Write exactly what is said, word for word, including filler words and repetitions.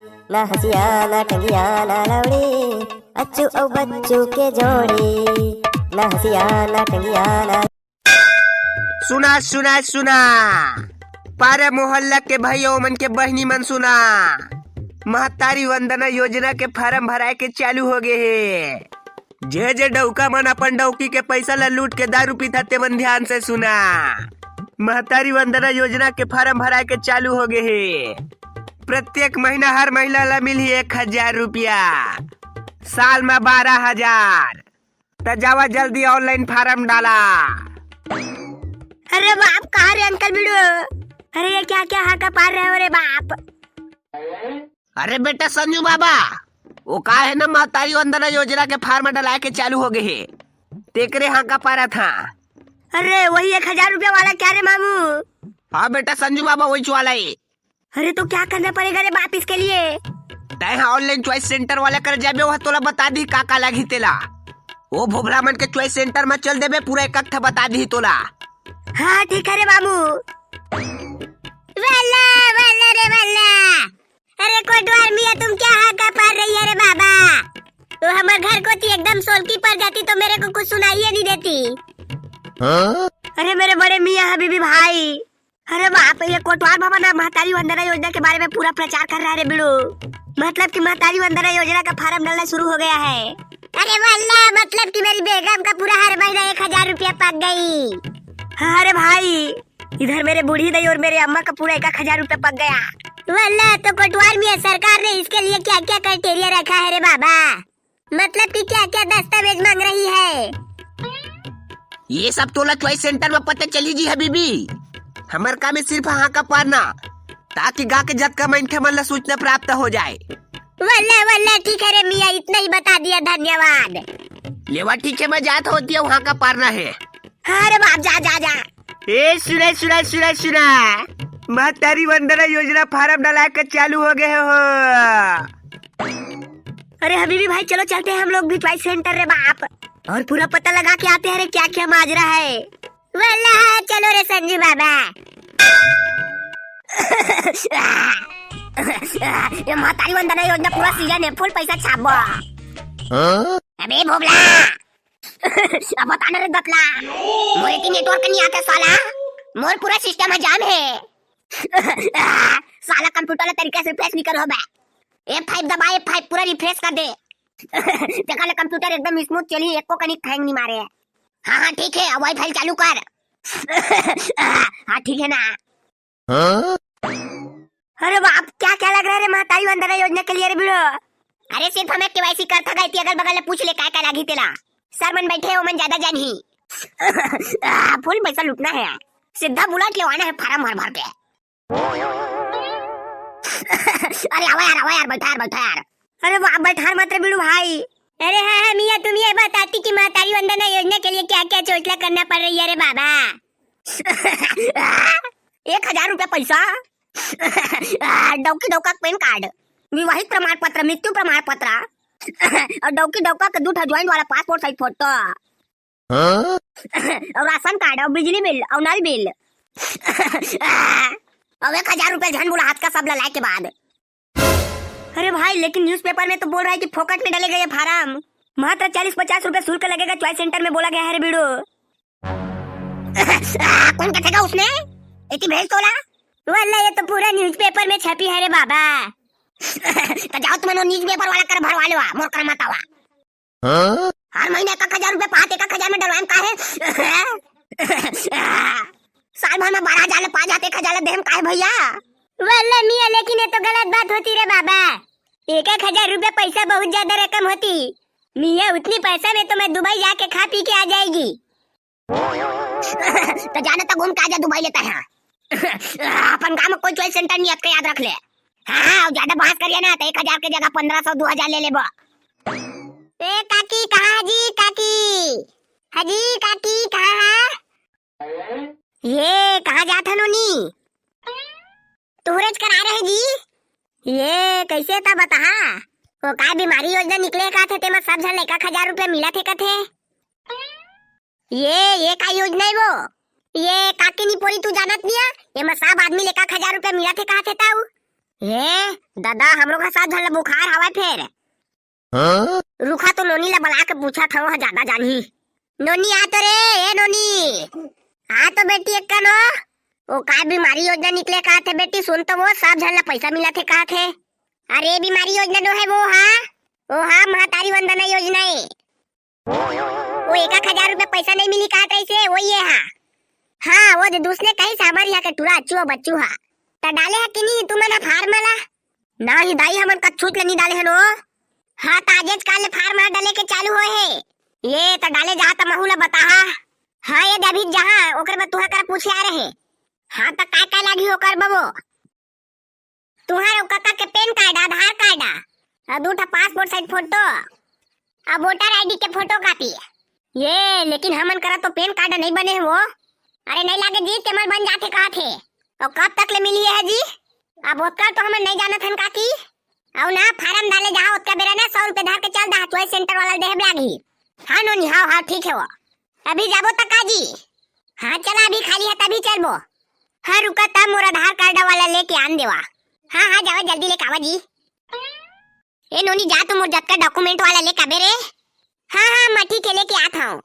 ना हसिया, ना टंगिया, ना लौड़ी, अच्छू अउ बच्चू के जोड़ी। ना हसिया, ना टंगिया, ना सुना, सुना, सुना। पारा मोहल्ला के भाई, ओमन के बहिनी मन सुना। महतारी वंदना योजना के फारम भराए के चालू हो गे हे। जे जे डउका मन अपन डउकी के पइसा ल लूट के दारू पीथा, तेमन ध्यान से सुना। महतारी वंदना योजना के फारम भराए के चालू हो गे हे। प्रत्येक महीना हर महिला ल मिलही एक हजार रुपया, साल म बारह हजार। त जावा जल्दी online फारम डाला। अरे बाप, कहाँ रे अंकल बिड़ू? अरे ये क्या क्या हाका पार रहे हो रे बाप? अरे बेटा संजू बाबा, वो का है ना, महतारी वंदना योजना के फारम डलाए के चालू हो गे हे, तेकरे हाका पारा था। अरे वही एक हजार रुपया वाला क्या रे मामू? हाँ बेटा संजू बाबा, वही वाला ही। अरे तो क्या करना पड़ेगा रे बाप इसके लिए? तैं हा online choice center वाले कर जाबे, वह तोला बता दी का का लागही तेला। वो भोभला मन के choice center में चल देबे, पूरा एक अक्था बता दी तोला। हाँ ठीक है रे मामू। वल्ला, वल्ला रे वल्ला। अरे कोटवार मियाँ, तुम क्या हाका पार रही है रे बाबा? तो हमर घर कोती एकदम सोलकी पर जाती तो मेरे को कुछ सुनाइए नहीं देती। हाँ? अरे मेरे बड़े मियाँ हबीबी भाई, अरे बाप, ये कोटवार बाबा ना महतारी वंदना योजना के बारे में पूरा प्रचार कर रहा है रे बिड़ू। मतलब कि महतारी वंदना योजना का फारम डालना शुरू हो गया है। अरे वल्ला, मतलब कि मेरी बेगम का पूरा हर महीना एक हजार रुपया पक गई। हाँ रे भाई, इधर मेरे बूढ़ी दाई और मेरे अम्मा का पूरा एक एक हजार रुपया पक गया। वल्ला, तो कोटवार मियाँ, सरकार ने इसके लिए क्या क्या criteria रखा है रे बाबा? मतलब कि क्या क्या दस्तावेज मांग रही है? ये सब तोला choice center में पता चली जी हबीबी। हमर काम है सिर्फ हाका पारना, ताकि गा के जतका मनखे मन ला सूचना प्राप्त हो जाए। वल्ला वल्ला, ठीक है रे मियाँ, इतना ही बता दिया, धन्यवाद। लेवा ठीक है, मैं जात होती हूँ, हाका पारना है। हाँ रे बाप, जा जा जा। ए सुना सुना सुना सुना, महतारी वंदना योजना फारम डलाए के चालू हो गए हो। अरे हबीबी भाई, चलो चलते हैं हम लोग भी choice center रे बाप, और पूरा पता लगा के आते हैं रे क्या क्या माजरा है। वल्ला चलो रे संजू बाबा। ये महतारी वंदना योजना पूरा season है, full पैसा छापबो। हाँ? अबे भोबला, अब बता ना रे दतला, मोर एती network नहीं आते साला, मोर पूरा system है जाम है। साला computer ला तरीका से refresh नहीं करो बे। F five दबा, F five पूरा refresh कर दे। देखा ले computer एकदम smooth चली, एको कनिक hang नहीं मारे। हाँ हाँ ठीक है, अब WiFi चालू कर। हाँ ठीक है ना। हाँ? अरे बाप, क्या क्या लग रहा है रे महतारी वंदना योजना के लिए रे बिड़ो? अरे सिर्फ हमें KYC करथा गई थी, अगल बगल ले पूछ ले काय काय लागी तेला। सर मन बैठे हो, मन ज्यादा जानही। आ, full पैसा लूटना है, सीधा बुलेट लेवाना है फारम भर भर के। अरे आवा यार, आवा यार, बैठा यार, बैठा यार। अरे वाह, बैठार मत रे बिड़ू भाई। अरे हाँ हाँ मियाँ, तुम ये बताती कि महतारी वंदना योजना के लिए क्या क्या चोचला करना पड़ रही है रे बाबा? एक हजार रुपया पैसा, डौकी डौका के PAN card, विवाहित प्रमाण पत्र, मृत्यु प्रमाण पत्र, और डौकी डौका के दू ठो joint वाला passport size photo। हाँ? और राशन कार्ड, और बिजली बिल, और नल बिल। अब एक हजार रुपया झन बुला हाथ का सब ललाए के बाद। अरे भाई, लेकिन newspaper में तो बोल रहा है कि फोकट में डाले गए फारम, मात्र चालीस पचास रुपए शुल्क लगेगा, choice center में बोला गया है रे बिड़ू। कौन कथेगा उसने? एती भेज तोला। वल्ला, ये तो पूरा newspaper में छपी है रे बाबा। तो जाओ तुम newspaper वाला कर भरवा लो, मोर कर मत आवा। हाँ? हर महीने एक एक हजार रुपया पात, एक एक हजार में डलवाएम काहे? साल भर में बारह हजार ले पाँच हजार, एक हजार ले देम काहे भैया? वल्ले मियाँ, लेकिन ये तो गलत बात होती रे बाबा। एक एक हजार रुपया पैसा बहुत ज्यादा रकम होती। मियाँ, उतनी पैसा में तो मैं दुबई जाके खा पी के आ जाएगी। तो जाना तो घूम के आ जा दुबई लेता है। अपन गांव में कोई choice center नहीं है, याद रख ले। हाँ, हाँ, ज्यादा बहस करिए ना तो एक हजार के जगह पन्द्रह सौ, दो हजार ले लेबो। ए काकी, कहाँ है जी काकी? हाँ जी काकी, कहाँ है? ये कहाँ जात हन नोनी? तुहरेच करा रहे जी। ये कैसे था बता? वो का बीमारी योजना निकले का थे, तेमा सब झन एक एक हजार रुपया मिला थे कथे। ये, ये का योजना है वो? ये काकी नी पोरी, तू जानत नहीं है? ये में सब आदमी ले एक एक हजार रुपया मिला थे कहा थे ताऊ। हे दादा, हमरो घर सात झन ला बुखार हवय फेर। हाँ? रुखा तो नोनी ला बला के पूछत हव, जादा जानही। नोनी आ तो रे, ए नोनी। आ तो बेटी, एक कनो। ओ का बीमारी योजना निकले कहत हे बेटी, सुन तो वो, सब झन ला पैसा मिलत हे कहत हे। अरे बीमारी योजना नो हे वो हा, ओ हा महतारी वंदना योजना ए। वो एक एक हजार रुपया पैसा नहीं मिली कहत रहिसे, वो ये हा। हाँ, वो दे दूसने कही से हमर यहाँ के टूरा अच्छू बच्चू हा। त डाले हा कि नहीं तुमन हा फार्म ला? ना ही दाई, हमन कच्छूच ले नहीं डाले हन वो। हाँ, त आजेच काल ले फार्म हा डाले के चालू होए हे। ये त डाले जा त महू ला बताहा। हाँ, ये अभी जहाँ ओकर बाद तुहा कर पूछे आ रहे। हाँ, त काय काय लागी ओकर बबो? तुहार अउ कका के पैन कार्ड, आधार कार्ड, आ दू ठा पासपोर्ट साइज फोटो, आ वोटर आईडी के फोटो कॉपी। ये, लेकिन हमन करा तो पैन कार्ड नहीं बने हे वो। अरे नहीं लागे जी, तेमन बन जाथे कहत हे। अउ कब तक ले मिली है जी? अब ओतका तो हमन नहीं जानत हन काकी। अउ ना, फार्म डाले जहाँ ओतका बेरा ना सौ रुपये धर के चल दहा, चॉइस सेंटर वाला देहे लागही। हाँ नोनी, हाँ, हाँ, ठीक है वो। अभी जाबो त का जी? हाँ, चला अभी खाली है तभी चलबो। हाँ, रुका तब मोर आधार कार्ड वाला लेके आन देवा। हाँ, हाँ, जावा जल्दी लेके आवा जी। ए नोनी, जा तू मोर जतका डॉक्यूमेंट वाला लेके आबे रे। हाँ, हाँ, मैं ठीक है लेके आत हूँ।